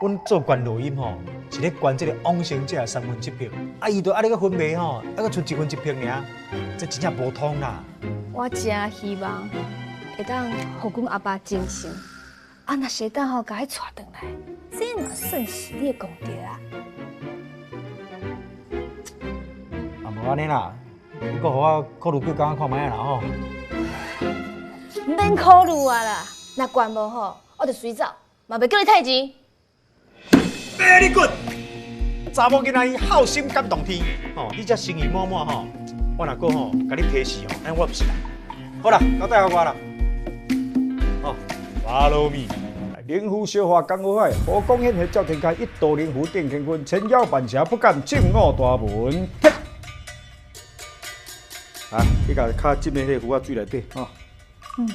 阮做懸錄音吼，是咧懸這个往生者的三魂七魄，啊，伊就愛咧閣昏迷吼，猶閣賰一魂一魄爾，這真正無通啦。我誠希望會當予阮阿爸精神，啊，若是會當吼，共伊帶轉來，這嘛算是你的功德啊。啊，無按呢啦，你閣予我考慮幾工看覓仔啦吼。毋免考慮啊啦，若懸無吼，我就隨走，嘛袂叫你退錢。 Very good，查某囡仔伊孝心感動天，吼，你這誠意滿滿吼，我若閣吼共你提示吼，按呢我毋是人。好啦，交代予我啦。哦，Follow me。靈符燒化江湖海，火光顯赫照天開，一道靈符定乾坤，千妖萬邪不敢進我大門。嘿啊，你共跤浸的彼个符仔水內底吼。嗯。